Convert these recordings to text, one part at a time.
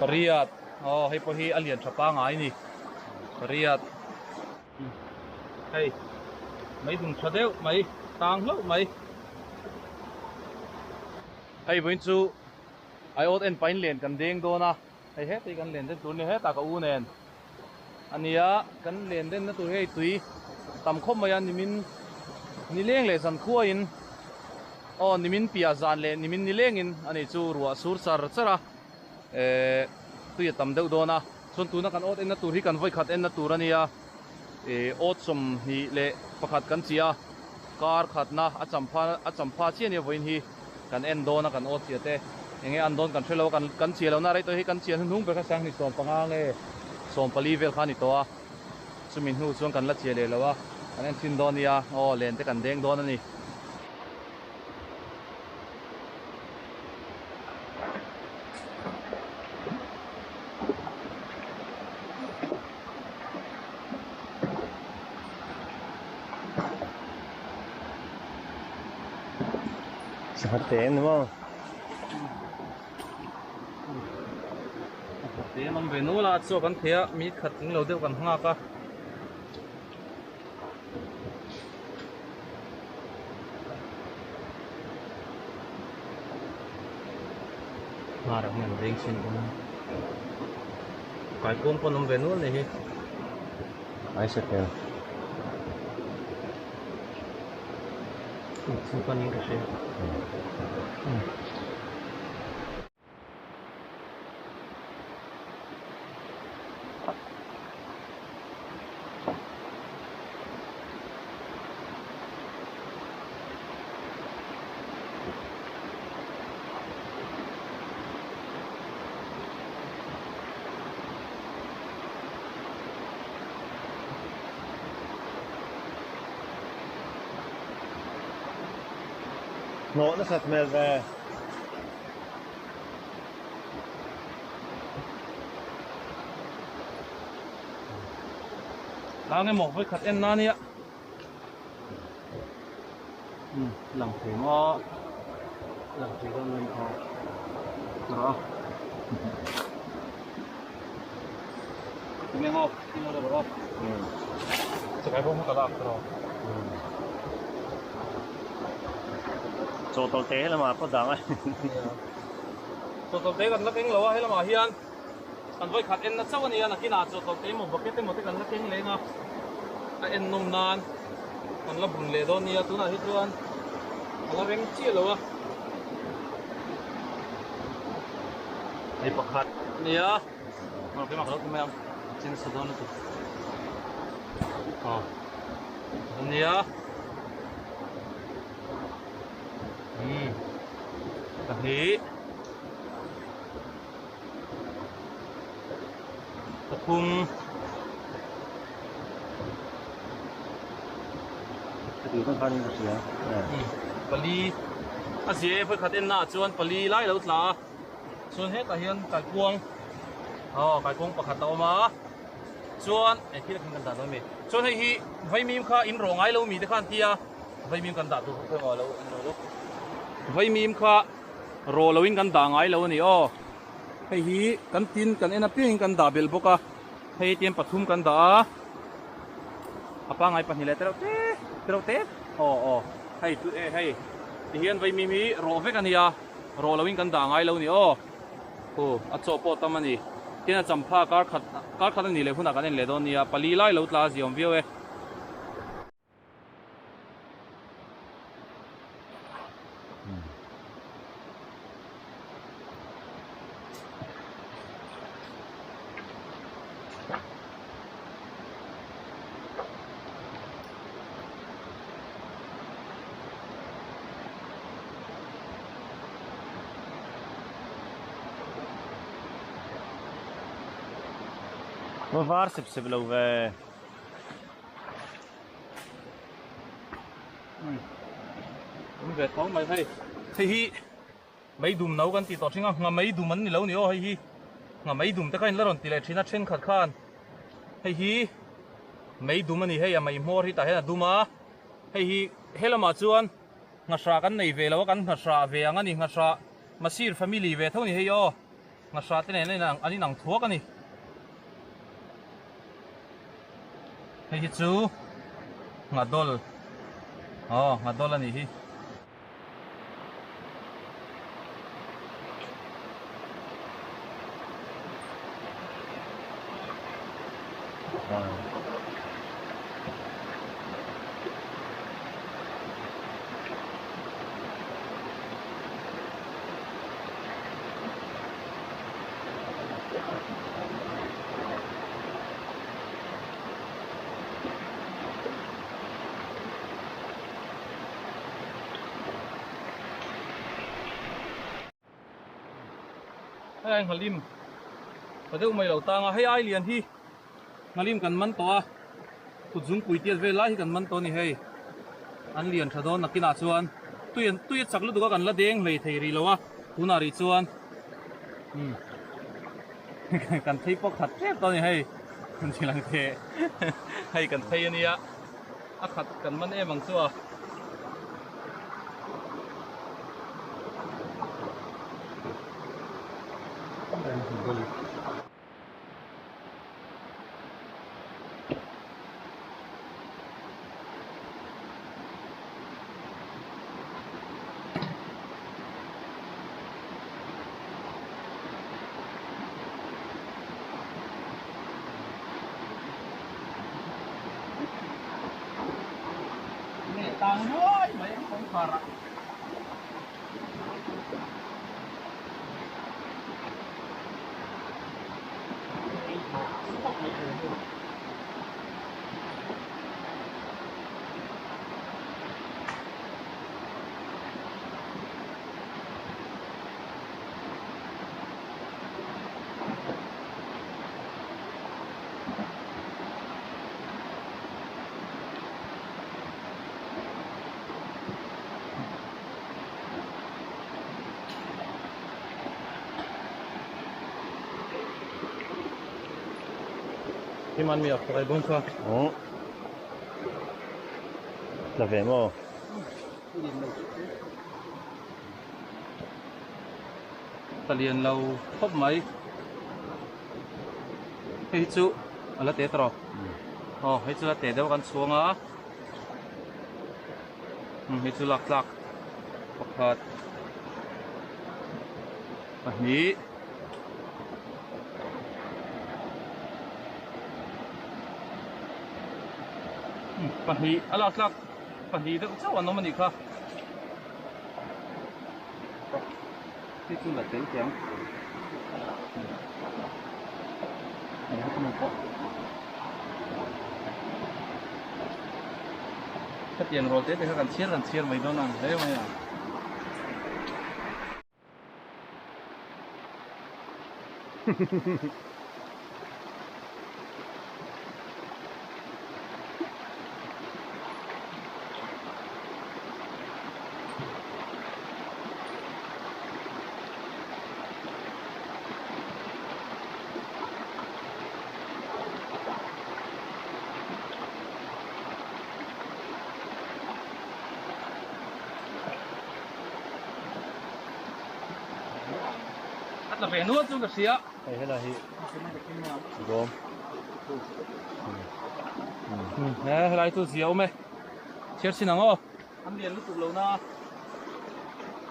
Pariat aw hei pawh hi a lian tha pangai a ni pariat hei mai dum tha deuh mai tang hlauh mai hei vawiin chu aiawt en pain len kan deng dawn a hei hetah hi kan len den tur a ni hetah ka u nen a nia kan len den na tur hi hei tui tam khawp mai a nimin nileng leh zan khuain aw nimin piah zan leh nimin nilengin a nih chu ruah sur char char a ehh tui a tam deuh dawn a chuan tuna kan awt enna tur hi kan vawikhat enna tur a nia ehh awt 21 kan chi a kar khatna a champha a champha chiah a nia vawiin hi kan en dawn a kan awt chiah te enge an dawn kan hrelo a kan kan chiah lohna rei tawh hi kan chiah hnuhnung ber kha sanghnih 15 nge 14 vel kha a ni tawh a chumi hnu chuan kan la chiah leh lo a kan en thin dawn a nia aw len te kan deng dawn a ni. Sangha te ni maw? Sangha te an awm ve nual a, chaw kan thei a, minute khat tling lo deuh kan nghak a. Hmar ah hian veng sin awm kaikuang pawh an awm ve nual nei hi. Ai se tel. Chu ka ning ka hria. Hnawh nasat hmel ve. Tlang emaw vawikhat en na nia. Um lang thei maw lang thei dawn lo aw rawh a. Tunge maw tin lo rawh a. Chakai bawm kha ka lak rawh. Chawhtawlh te helamah pawh dang a. Chawhtawlh te kan la keng lo a helamah hian kan vawikhat enna chauh a ni a nakinah chawhtawlh te emaw bucket emaw te kan la keng leng a a en nawm nan kan la bun leh dawn nia tunah hi chuan a la rem chiah lo a. Hei pakhat a ni a keimah ka lo ti mai ang chin sa dawn lutuk aw a nia. Umm pahnih pathum pali a zia e vawikhat en naah chuan pali lai lo tla a chuan hetah hian kaikuang aw kaikuang pakhat a awm a chuan engthil khan kan dah dawn a mi chuan hei hi vaimim kha in rawh ngai lo mi te khan tia. Vaimim kan dah tur kha emaw lo an lo lo. Vaimim kha raw loin kan dah ngai lo a ni aw. Hei hi kan tin kan en apiangin kan dah belh bawk a. Hei tian pathum kan dah a. A pangai pahnih leh tereuh te tereuh te aw aw hei chu e hei tihian vaimim hi raw vek a nia raw loin kan dah ngai lo a ni aw. Hu a chaw pawh tam a ni. Tin a champha kar khat kar khat a nih leh hunah kan en leh dawn nia pali lai lo tla a ziawm viau e. Va var sep sep lo ve. Awm ve tho mai hei. Hei hi mei dum no kan tih tawh thin a, ngha mei dum an ni lo ni aw hei hi. Ngha mei dum te kha in la rawn ti leh thin a thenkhat khan. Hei hi mei dum a ni hei a mei hmawr hi tah hian a dum a. Hei hi he lamah chuan ngha hrah kan nei ve lo a kan ngha hrah ve ang a ni ngha hrah Masir family ve tho ni hei aw. Ngahra te nen an inang thuak a ni. Hei hi chu nghadawl aw nghadawl a nih hi. Hei ai nghalim ta deuh mai lo tang a hei ai lian hi nghalim kan man tawh a kut zungpui tiat vel lai hi kan man tawh a ni hei an lian tha dawn nakinah chuan tui an tui a chak lutuk a kan la deng hlei thei rih lo a tunah rih chuan umm kan phei pawh khat tep tawh a ni hei kan thil ang te hei kan phei a nia a khat kan man em ang chu a. Tang nuai mai ang kawngkhar ah. Himan mi a khaw bawng kha. Aw. Tla ve maw? Tla lian lo khawp mai. Hei hi chu a la te ta rawh. Aw hei chu a te deuh kan chhuang a. Hei chu lak tlak pakhat pahnih pahnih a lak tlak pahnih deuh chauh an awm a nih kha hei chu la tel teh ang Hetiang rawl te te kha kan chhiar kan chhiar mai dawn ang hle mai a. A tla ve nual chu ka hria. Hei helai hi bawm. He helai chu zia awm e. Chhiar chin ang aw. An lian lutuk lo na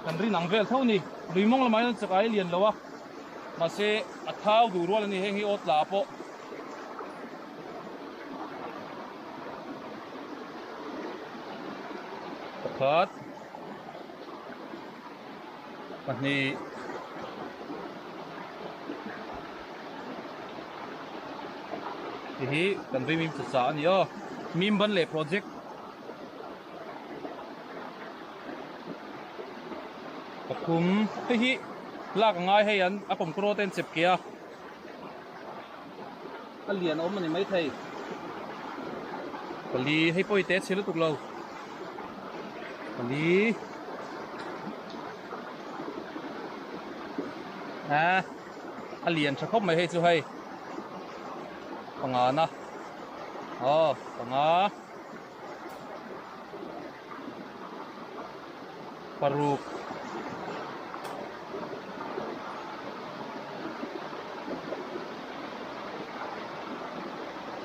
kan rin ang vel tho ni. Lui mawng lamah hian chakai a lian lo a. Mahse a thau duh rual a ni heng hi aw tla pawh. Pakhat pahnih Hei hi kan vei mim chacha a ni aw mim ban leh project pathum hei hi lak a ngai hei an a kawmkawr te an chep ke a. A lian a awm a ni maithei. Pali hei pawh i te chhe lutuk lo. Pali. A a lian tha khawp mai hei chu hei. Panga na. Aw panga. Paruk.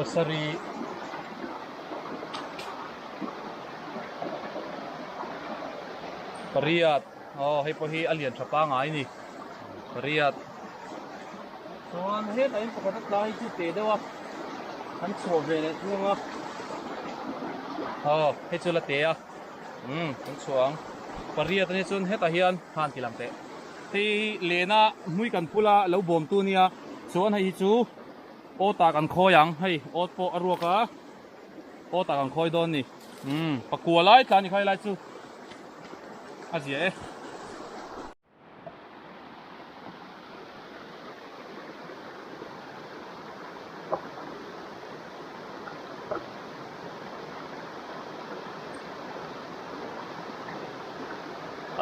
Pasarih. Pariat. Aw hei pawh hi a lian tha pangai a ni. Pariat. Chuan hetah hian pakhat a tlai chu teh deuh a. An chhuah ve leh thung a. Aw hei chu la teh a. Umm kan chhuah ang. Pariat a nia chuan hetah hian han ti lang teh. Hei lena hmui kan phul a lo bawm tu nia. Chuan hei hi chu. Awt ah kan khawi ang, hei awt pawh a ruak a, awt ah kan khawi dawn ni. Umm pakua lai tla a ni kha helai chu a zia e.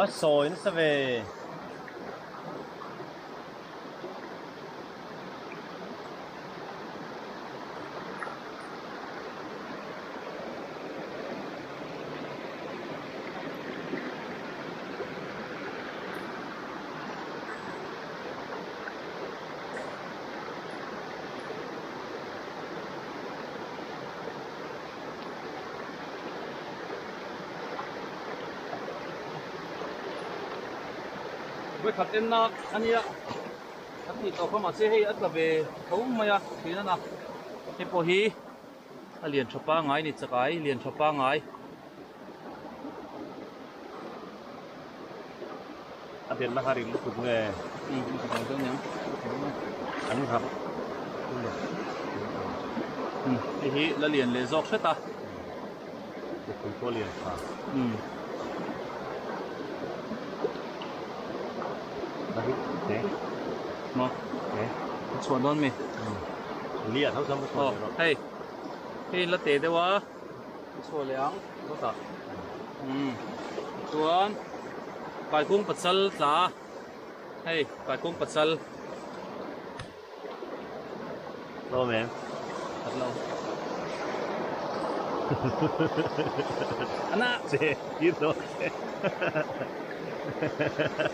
A sawi nasa ve. Vawikhat enna a nia. A tih tawh kha mahse hei a tla ve tho mai a thin a na hei pawh hi a lian tha pangai ni chakai lian tha pangai. A delna kha ring lutuk nge? An ngak Hei hi la lian leh zawk hret a. Mipui pawh lian tha. Maw? A chhuah dawn mi? Lian ho chuan ka chhuah leh rawh. Hei, hei la teh deuh a. A chhuah leh ang dawtah. Chuan kaikung pachal tla hei kaikung pachal. Hlawm em? Khat lo. Ana! Che, tir lo che.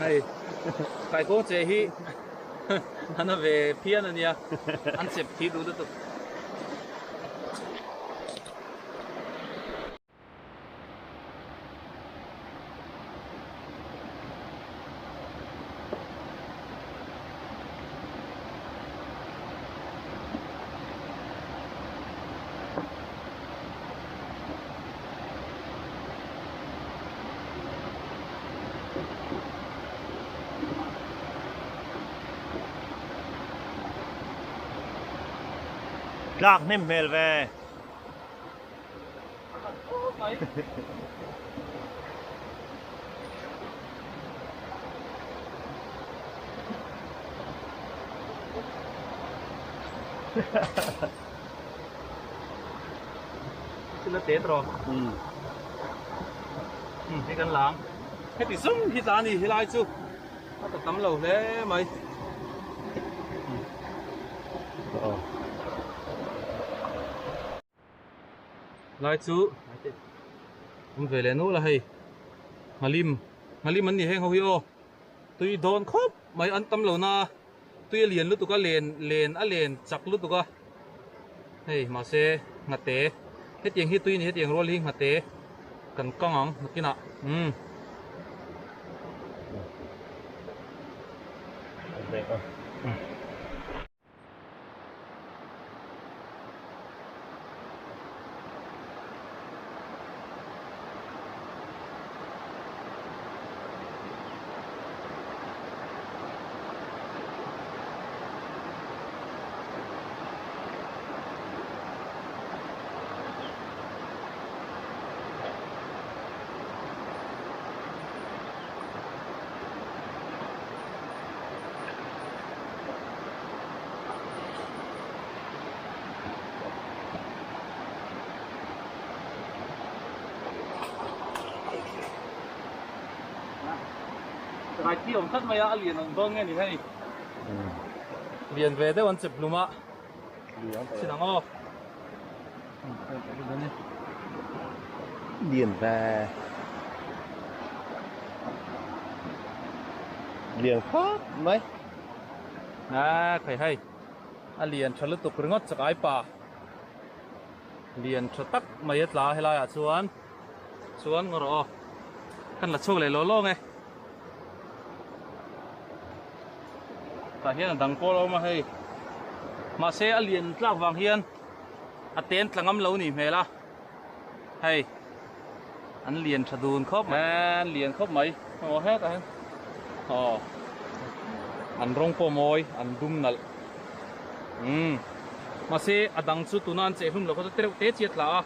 Hei, kaikung che hi ana ve phian ania. An chep thi duh lutuk. Tlak hnem hmel ve. Thil a tet rawh. Hei kan lang. Heti zum hi tla a ni helai chu a ta tam lo hle mai. Lai chu awm ve leh nual a hei nghalim nghalim an ni heng ho hi aw tui dawn khawp mai an tam lo na tui a lian lutuk a len len a len chak lutuk a hei mahse nghate hetiang hi tui a ni hetiang rual hi nghate kan kang ang nakinah umm. Rai thi awm tlat mai a, a lian awm dawn nge ni hei. Lian ve deuh an chep hlum a. Chin ang aw. Lian ve. Lian khawp mai. A khai hei. A lian tha lutuk ringawt chak ai pa. Lian tha tak mai a tla helai ah chuan chuan ngaw rawh aw kan la chhuak leh law law nge tah hian a dang pawh a awm a hei mahse a lian tlak vang hian a ten tla ngam lo nih hmel a hei an lian tha dun khawp mai an lian khawp mai aw hetah hian aw an rawng pawh mawi an dum nalh umm mahse a dang chu tuna an cheh hlum loh kha chu tereuh te chi a tla a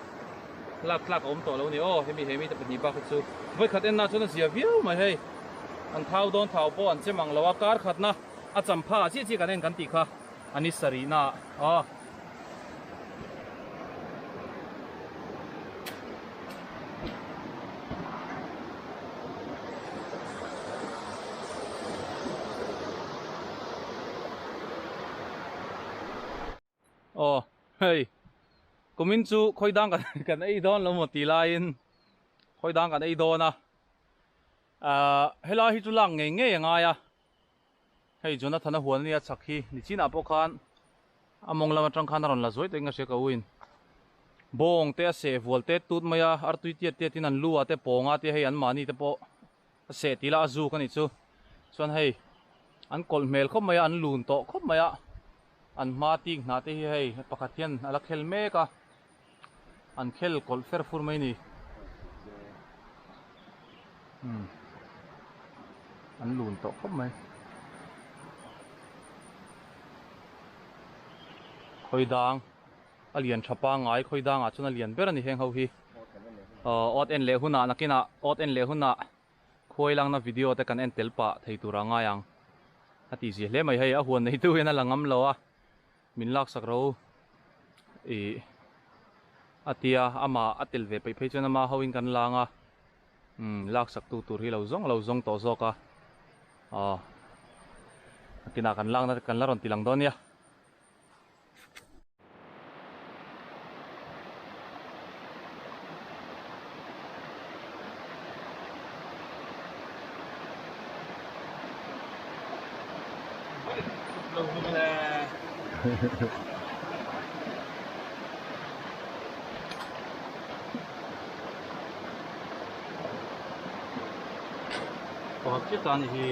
lak tlak a awm tawh lo a ni aw hemi he mite pahnih bak hi chu vawikhat en na chuan a zia viau mai hei an thau dawn thau pawh an chem ang lo a kar khatna a champha ah chiah chiah kan en kan tih kha a ni sarih na ah aw. Aw hei kumin chu khawi dang kan kan ei dawn lo maw tih laiin khawi dang kan ei dawn a ahh helai hi chu lak ngei ngei a ngai a hei Jonathan a huan ania chak hi nichinah pawh khan a mawng lam atang khan a rawn la zuai tawhin ka hria ka u in bawng te a seh vual tet tut mai a artui tiat tiat in an lu ah te pawng a te hei an mahni te pawh A seh tih lah a zuk a nih chu. Chuan hei an kawlh hmel khawp mai a, an lun tawh khawp mai a, an hma tik hnah te hi hei pakhat hian a la khel mek a, an khel kawlh fer fur mai a ni. Umm an lun tawh khawp mai. Khawi dang a lian tha pangngai khawi dangah chuan a lian ber a ni heng ho hi. Awt en leh hunah nakinah awt en leh hunah khuai langna video te kan en tel pah thei tur a ngai ang a tih zia hle mai hei a huan neitu hian a la ngam lo a min laksak ro ih a tia amah a tel ve peih phei chuan ama ho in kan lang a umm laksak tu tur hi lo zawng lo zawng tawh zawk a aw nakinah kan lakna te kan la rawn ti lang dawn nia. Pakhat chiah ta a ni hi.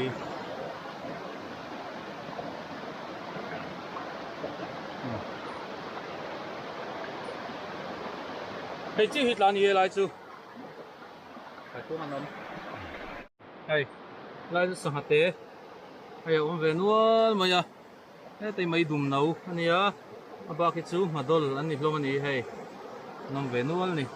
Hei chiah hi tlan ni helai chu Kaituang an awm hei helai chu sangha te hei a awm ve nual mai a hetei mai dum no a nia a bak hi chu nghadawl an ni hlawm a ni hei an awm ve nual a ni.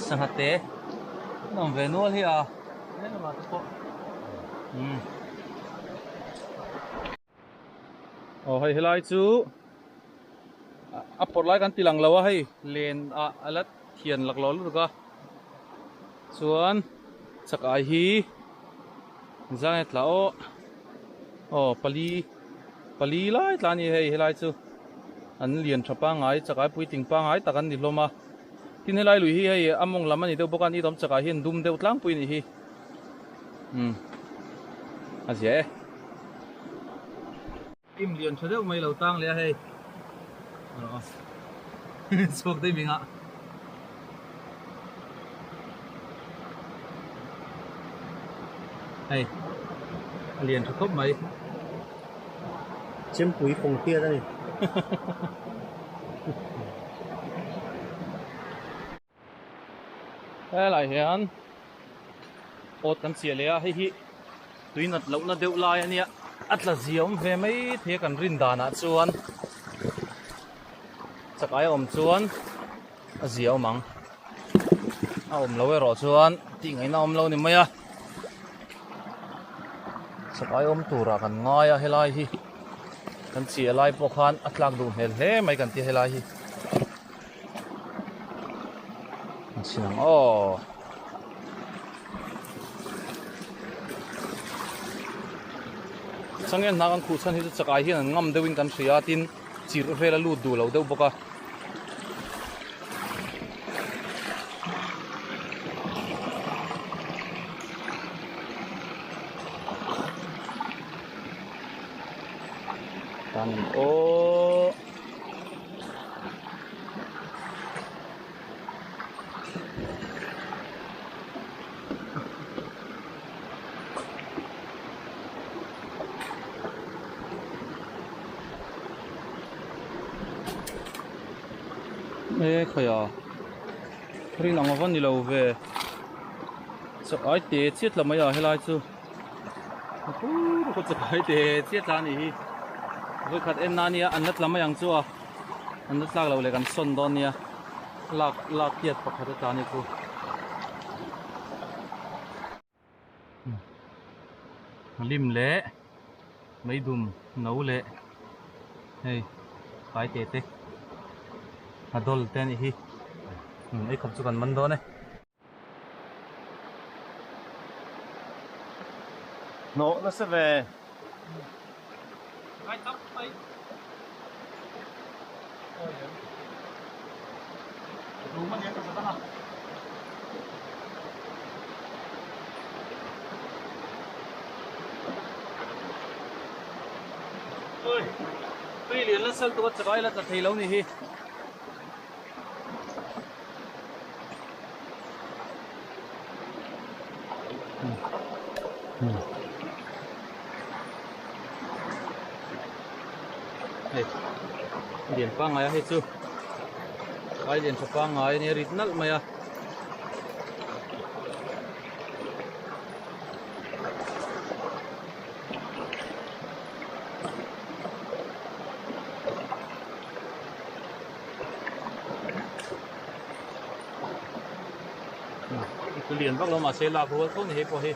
Sangha te an awm ve nual hi a helamah te pawh umm aw hei helai chu a phawrh lai kan ti lang lo a hei len ah a la thian laklawh lutuk a chuan chakai hi zang e tla aw aw pali pali lai tla a ni hei helai chu an lian tha pangngai chakai puitling pangngai tak an ni hlawm a tin helai lui hi hei a mawng lam a ni deuh bawk a ni tawm chakai hi an dum deuh tlangpui a nih hi umm a zia e. Im lian tha deuh mai lo tang leh a hei chhuak daih mai ngah. Hei a lian tha khawp mai. Chempui fawng tiat a ni. Helai hian awt kan chiah leh a hei hi tui nat lohna deuh lai a nia a tla zia awm ve mai thei a kan rin danah chuan chakai a awm chuan a zia awm ang a awm lo erawh chuan tih ngaihna awm lo ni mai a chakai awm turah kan ngai a helai hi kan chiah lai pawh khan a tlak duh hmel hle mai kan tia helai hi. An chhin ang aw. Changel hnah kan khuh chhan hi chu chakai hian an ngam deuhin kan hria a, tin chirh vel a lut duh lo deuh bawk a. Tan aw. E khaia rin ang ava ni lo ve chakai te chiat la mai a helai chu chakai te chiat la a nih hi vawikhat en na ania an la tla mai ang chu a an la tlak lo leh kan sawn dawn nia lak lak tiat pakhat a tla a ni chu. Lim leh meidum no leh hei kai te te a dawl te a nih hi ei khawp chu kan man dawn e. Hnawh nasa ve. Kai tam mai. Oi tui lian la sal tuk a chakai la tla thei lo ni hi. Hei lian pangngai a hei chu ai lian tha pangngai a nia rit nalh mai a. Lian vak lo mahse lak rual tho ni hei pawh hi.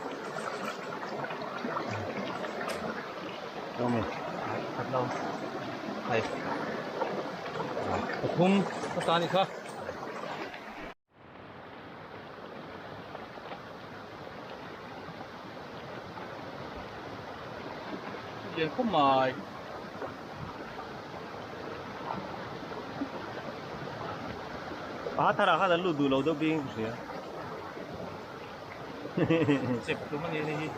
Hei pathum ka ta ni kha. Lian khawp mai. A tharah khan an lut duh lo deuh bik in ka hria. Chep tum a ni hei hi.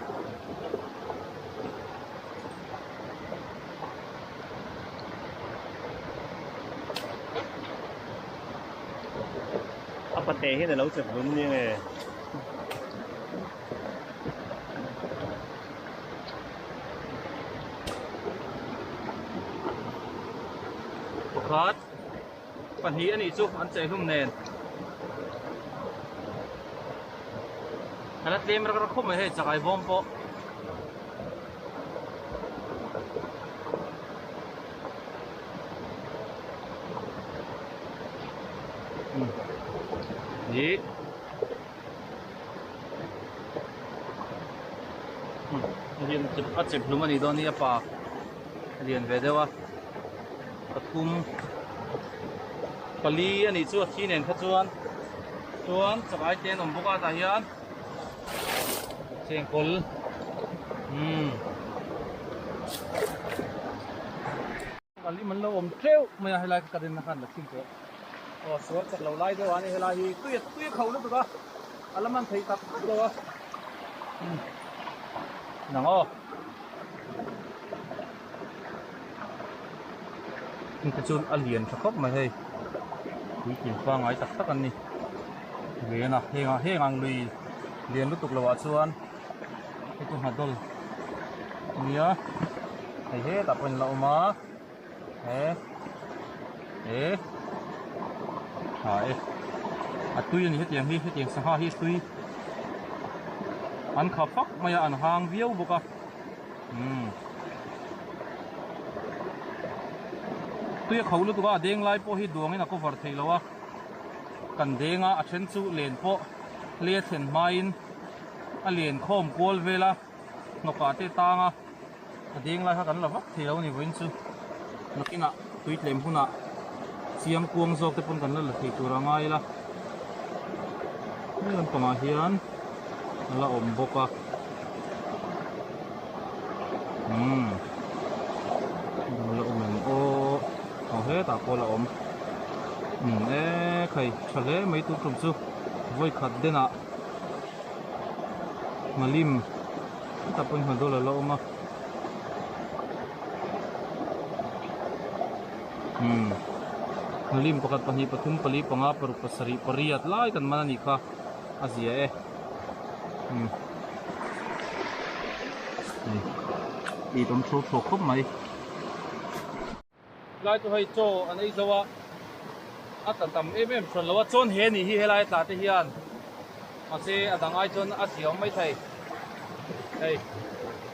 A pate hian a lo chep hlum nia nge. Pakhat pahnih a nih chu an chei hlum nen a la tlem rak rak khawp mai hei chakai bawm pawh. Ih. A chep hlum a nih dawn hi a pa a lian ve deuh a pathum pali a nih chu a thi nen kha chuan chuan chakai te an awm bawk a tah hian chengkawl umm. A lim an lo awm teuh mai a helai ka rinna khan la thleng tawh aw sual chak lo lai deuh a ni helai hi tui a tui a kho lutuk a a la man thei tak tak lo a nang aw heng te chu a lian tha khawp mai hei puitling pangngai tak tak an ni lian a heng ah heng ang lui lian lutuk lo ah chuan. Hei chu hnadawl a nia hei hetah pawh in la awm a he he tha e a tui a ni hetiang hi hetiang sangha hi a tui an kha fak mai a an hang viau bawk a umm tui a kho lutuk a a deng lai pawh hi duangin a cover theih loh a kan deng a a then chu len pawh hle a thlen hmain. A lian khawm kual vel a hnawkah te tang a a deng lai kha kan la vak thei lo a ni vawiin chu nakinah tui tlem hunah chiang kuang zawk te pawn kan la la thei tur a ngai ila heng lampangah hian a la awm bawk a umm. hetah pawh la awm umm e khai tha hle mai tun tum chu vawi khat den ah nghalim hetah pawh in nghadawl a la awm a umm nghalim pakhat pahnih pathum pali panga paruk pasarih pariat lai kan man a nih kha a zia e umm hei tih awm tho tho khawp mai lai chu hei chaw an ei zo a a tla tam em em hran lo a chuan he ni hi helai tla te hian mahse a dang ai chuan a zia awm maithei hei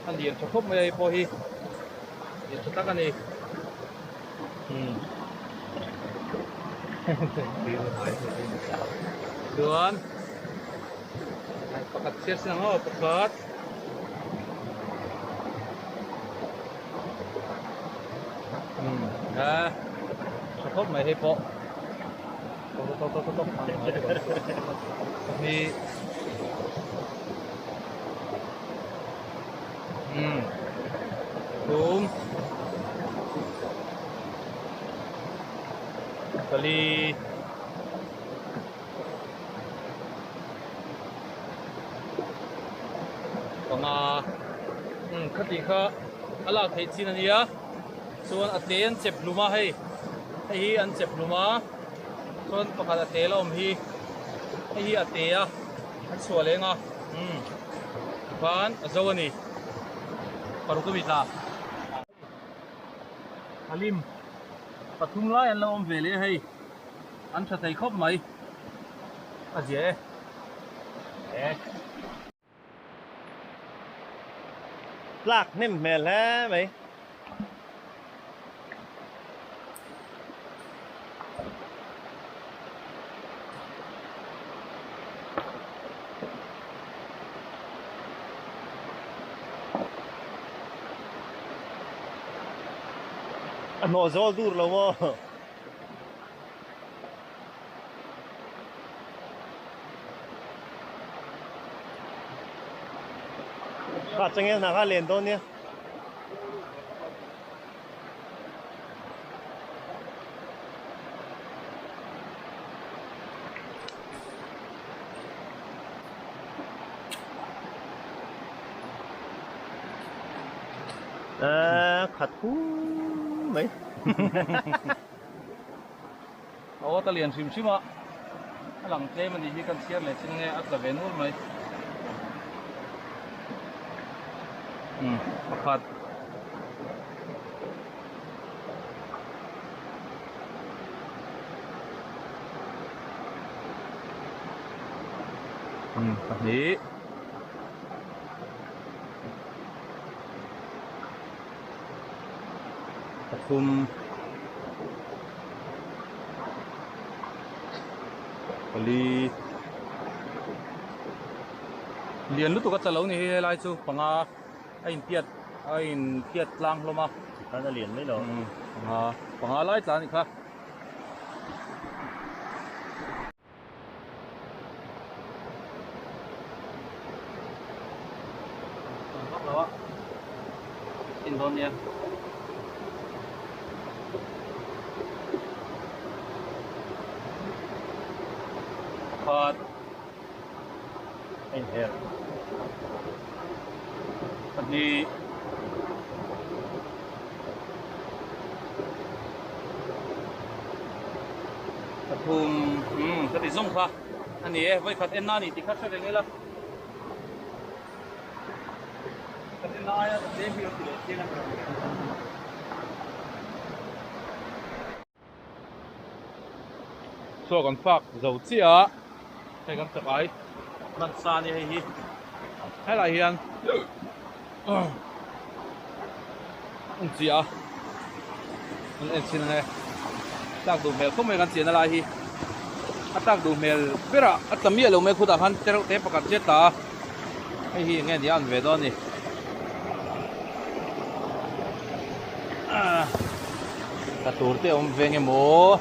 a lian tha khawp mai a hei pawh hi lian tha tak a ni umm chuan pakhat chhiar sin ang aw pakhat. Umm a tha khawp mai hei pawh pahnih umm thum pali. Panga umm khati kha a lak theih chin a nia chuan a te an chep hlum a hei hei hi an chep hlum a chuan pakhat a te la awm hi hei hi a te a an chhuah leng a umm tikhan a zo a ni paruk a mi tla halim pathum lai an lo awm ve leh a hei. An tha thei khawp mai a zia e e. Tlak hnem hmel hle mai. A hnawh zawl dur lo maw? Kha changel hna kha len dawn nia. A khat hu mai. Aw ta lian hrim hrim a, a lang tlem a nih hi kan chhiar leh chin nge a tla ve nual mai. Umm pakhat. Umm pahnih. Pathum pali lian lutuk a tla lo ni hei helai chu panga a inpiat a inpiat tlang hlawm a tikhan a lian mai lo panga panga lai tla a nih kha. Pakhat pahnih Pathum umm ka ti zawng kha a ni e vawi khat en na a ni tih kha hre reng ila ka en aia ka tlem hi a ti leh chiang a. Chaw kan fak zo chiah a hei kan chakai hman sa a ni hei hi helai hian an chiah a an en chhin ange tlak duh hmel khawp mai kan chiahna lai hi a tlak duh hmel berah a tla miah lo mai khutah khan tereuh te pakhat chiah tla a hei hi enge nia an ve dawn a ni tla tur te a awm ve nge maw.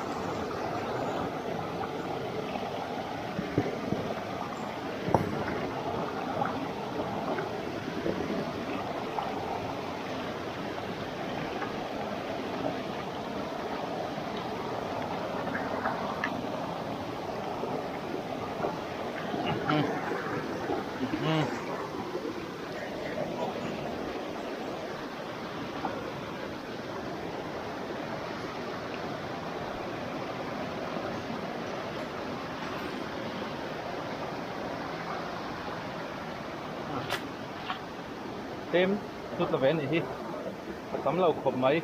Tlem chu tla ve anih hi a tam lo khawp mai.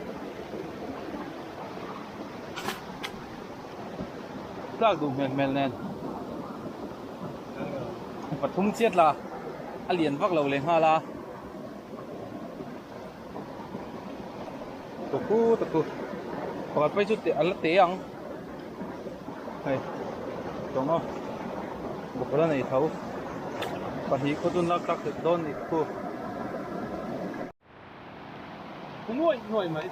Tlak duh hmel hmel nen pathum chiat la a lian vak lo leh nghal a. Takhu takhu pakhat phei chu a la te ang hei tawng aw bawkhawn a nei tho pahnih khaw chun lak tlak theih dawn nih khu nuaih nuaih mai.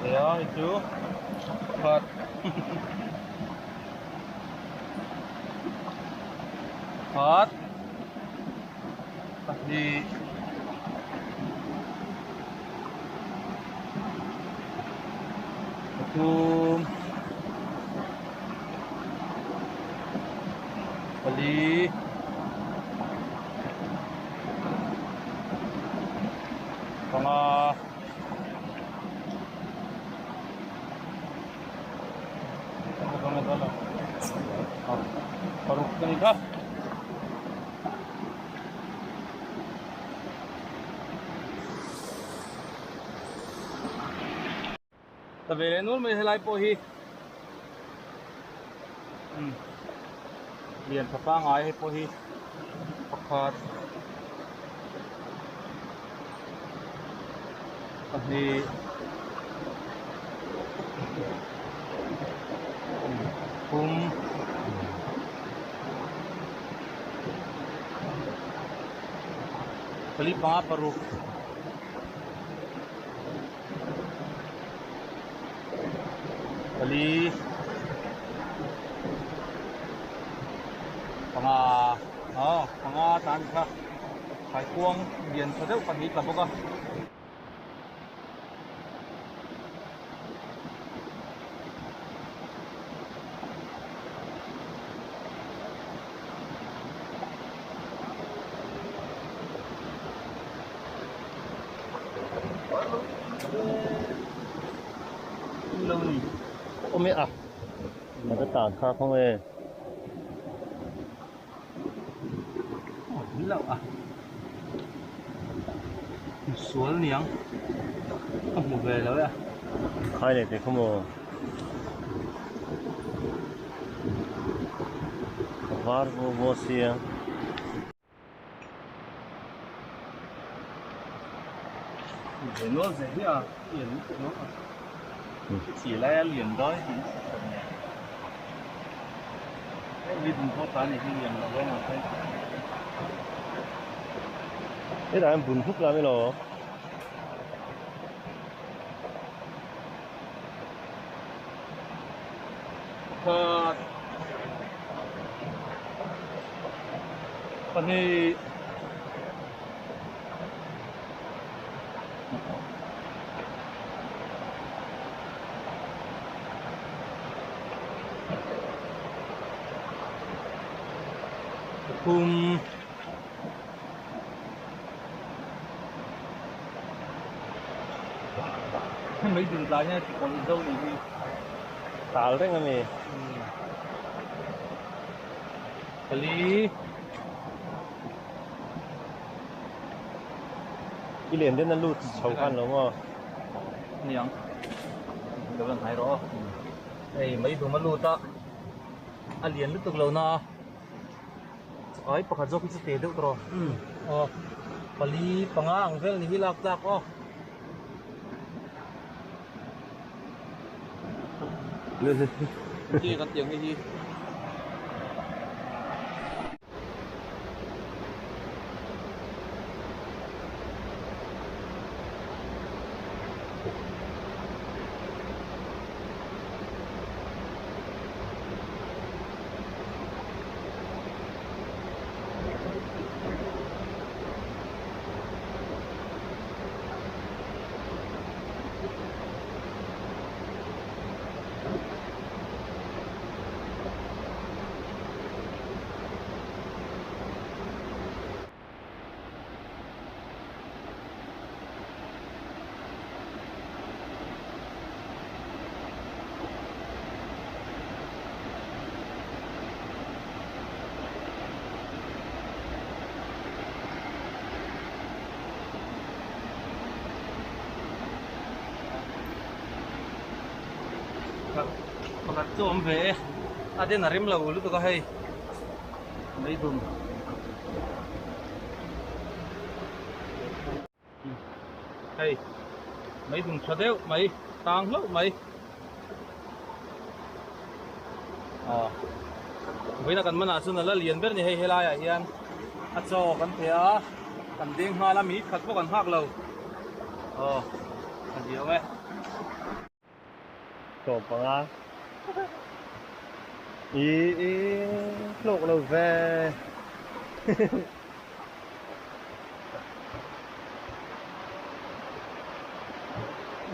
Nia hei chu pakhat pakhat pahnih pathum pali panga paruk ka ni kha. Ta ve leh nual mai helai pawh hi umm lian tha pangai hei pawh hi pakhat pahnih thum pali panga paruk. Pali panga aw panga tan kha thaikuang lian tha deuh pahnih tla bawk a. Awm e a. Ka tan kha khawng e. Lo a. Sual niang. Ka hmu ve lo e a. Khai leh te khaw maw. Ka var vaw vaw sia. Nual zeh hi a lian lutuk lo a chi lai a lian dawn tih hei hi dum pawh ta ni hi lian lo em ang hei. Hetah hian bun huk lam elaw. Pakhat pahnih pathum Hei mai dun tlai hian a kawlh zo ni hi. Tal reng a mi. Pali. I len den a lut chho khan lo maw? Niang. Lo lang hai rawh. Hei mai dum a lut a. A lian lutuk lo na. Ai pakhat zawk hi chu te deuh tawh aw pali panga ang vel ni hi lak tlak aw. Khi kan tiang hei hi. Chu awm ve e, a den a rem lo lutuk a hei, meidum. Hei, meidum tha deuh mai, tang hlauh mai. Aw, vawiina kan manah chuan a la lian ber ni hei helaiah hian a chaw kan pe a, kan deng nghal a, minute khat pawh kan nghak lo. Aw, a diau e. Tawp anga i i hlawk lo ve.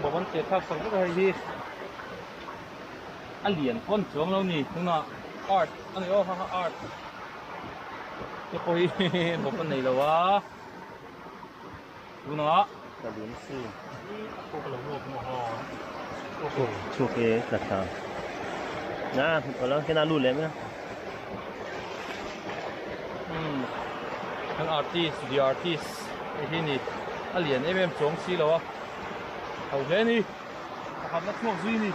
Bawk an che thlak sak vek a hei hi a lian pawn chuang lo ni tunah art a ni aw ha ha art te pawh hi bawk an nei lo a tunah Ka lung si. Chhuak e tla thla. Na alo kena lu lem ya. Hmm. An artist, the artist hei hi ni a lian em em chuang si lo a. Ho hle ni. Pakhat la chhuak zui ni.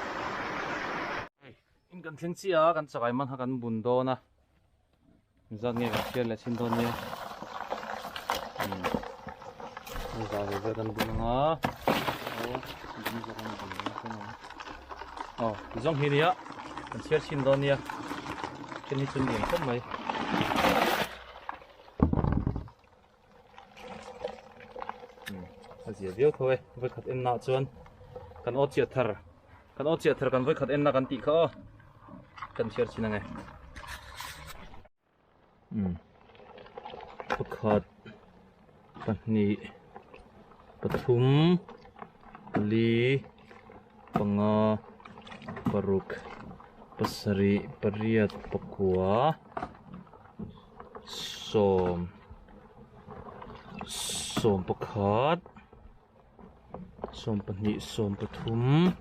In kan thleng chiah a kan chakai man kha kan bun dawn a. Zat nge kan hriat leh chin dawn nia. Umm zah ve vel kan bun anga. Aw bun zawk an bun anga chuan ang. Aw ti zawng hi nia kan chhiar chhin dawn nia. Then hi chu lian khawp mai. A zia viau tho e vawikhat en nah chuan kan aw chiah thar kan aw chiah thar kan vawikhat en na kan tih kha aw kan chhiar chin ange um pakhat pahnih pathum pali panga paruk pasarih pariat pakua. Sawm sawm pakhat sawm pahnih sawm pathum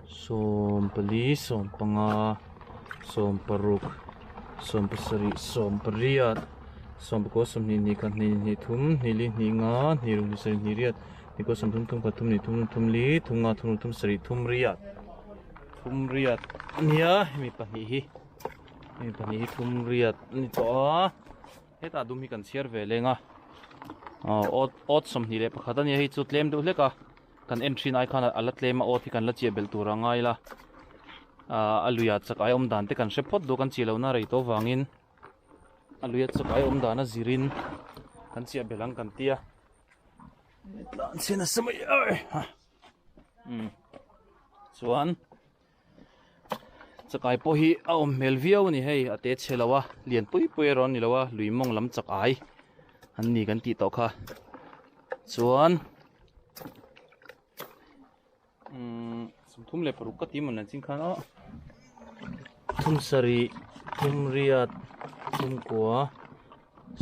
sawm pali sawm panga sawm paruk sawm pasarih sawm pariat sawm pakua sawmhnih hnih khat hnih hnih thum hnih li hnih nga hnih ruk hnih sarih hnih riat hnih kua sawm thum thum khat thum hnih thum thum li thum nga thum ruk thum sarih thum riat thum riat ania hemi pahnih hi. Hei pahnih hi thum riat a ni tawh a hetah dum hi kan chhiar ve leng a aw awt awt 21 a nia hei chu tlem deuh hlek a kan en thin ai khan a la tlem a awt hi kan la chiah belh tur a ngai la ah a luiah chak ai awm dan te kan hre phawt duh kan chiah lohna rei tawh vangin a luia chak ai awm dan a zirin kan chiah belh ang kan tia tlan chhe nasa mai a umm chuan. Chakai pawh hi a awm hmel viau a ni hei a te chhe lo a lian pui pui erawh a ni lo a lui mawng lam chakai an ni kan tih tawh kha chuan umm 36 ka ti mawn an ching khan aw thum sarih thum riat thum kua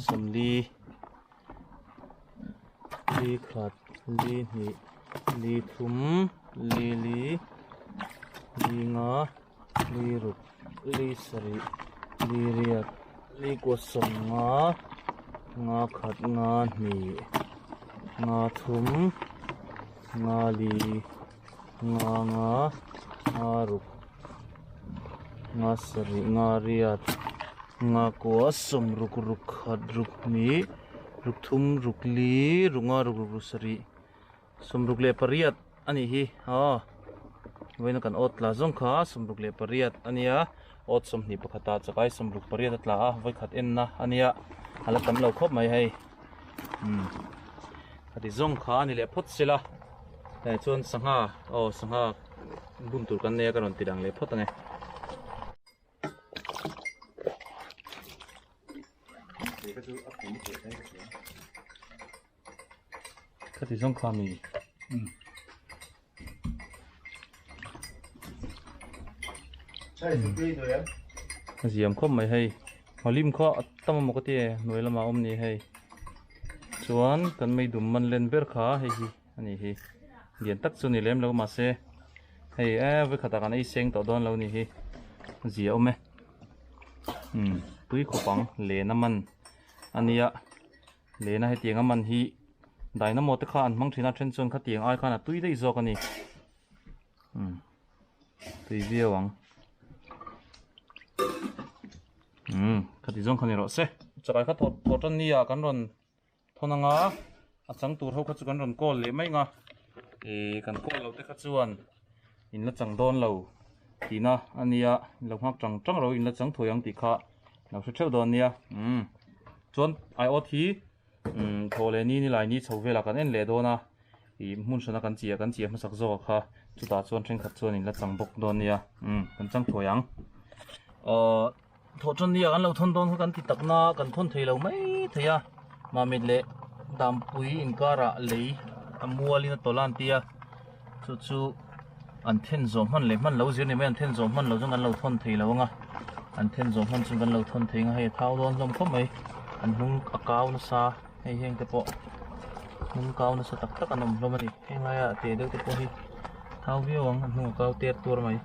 sawmli li khat li hnih li thum li li li nga li ruk li sarih li riat li kua sawm nga nga khat nga hnih nga thum nga li nga nga nga ruk nga sarih nga riat nga kua sawm ruk ruk khat ruk hnih ruk thum ruk li ruk nga ruk ruk ruk sarih sawm ruk leh pariat a nih hi aw vawiin a kan awt tla zawng kha sawm ruk leh pariat a nia awt 21 ah chakai 68 a tla a vawikhat enna a nia a la tam lo khawp mai hei umm khati zawng kha a ni leh phawt sela eh chuan sangha aw sangha bun tur kan nei a ka rawn ti dang leh phawt ange. Khati zawng kha mi a ziam khawp mai hei hlim kha a tam amaw ka ti e hnuai lamah a awm ni hei chuan kan meidum man len ber kha hei hi a ni hi lian tak chu ni lem lo mahse hei e vawikhatah kan ei seng tawh dawn lo ni hi zia awm e umm tui khawp ang len a man a nia lena hetiang a man hi dynamo te kha an hmang thin a then chuan khatiang ai khan a tui daih zawk a ni umm tui viau ang. Umm khati zawng kha ni rawh se. Chakai kha thawh thawh tan nia kan rawn thawn anga a chang tur ho kha chu kan rawn call leh mai anga ih kan call loh te kha chuan in la chang dawn lo tihna a nia in lo nghak tang tang ro in la chang thawi ang tih kha lo hre theuh dawn nia umm chuan aiawt hi umm thaw leh ni ni lai ni chho velah kan en leh dawn a. Ih hmun hrana kan chiah kan chiah hmasak zawk a kha chutah chuan thenkhat chuan in la chang bawk dawn nia umm kan chang thuai ang aww thawh tan nia kan lo thawn dawn kha kan ti tak na kan thawn thei lo mai thei a mamit leh dampui inkarah lei a mual in a tawlh a an tia chu chu an then zawh hman leh hman lo zir ni mai an then zawh hman lo chuan kan lo thawn thei lo ang a an then zawh hman chuan kan lo thawn thei ang a hei a thau dawn hlawm khawp mai an hnung a kau nasa. Hei heng te pawh hnung kau nasa tak tak an awm hlawm a ni. Heng laia te deuh te pawh hi thau viau ang a hnung a kau ter tuar mai.